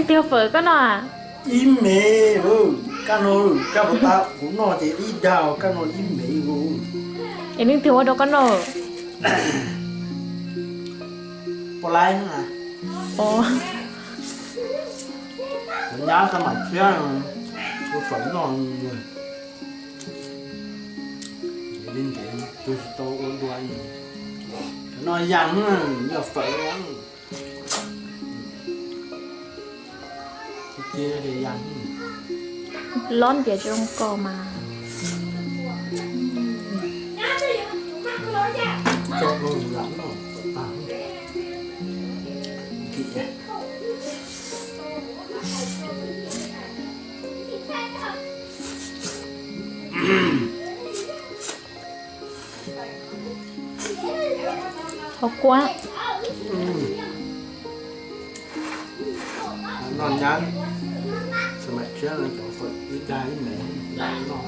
Tiag fawm koj noj a? Ib me, koj no, koj puas tas kuv noj ces ib dag, koj no ib me. Es leej twg ua rau koj noj? Puas laib na? Nyab tau mam tshiab ua fawm noj. Ntev ntev tus tsis tau ua dua li. Cov no yag, yog fawm. Lob ntiav zoo kawg mas. Qhov kuab. Noj nyab, tsis mam tshiab no cov fawm ib dag ib me noj.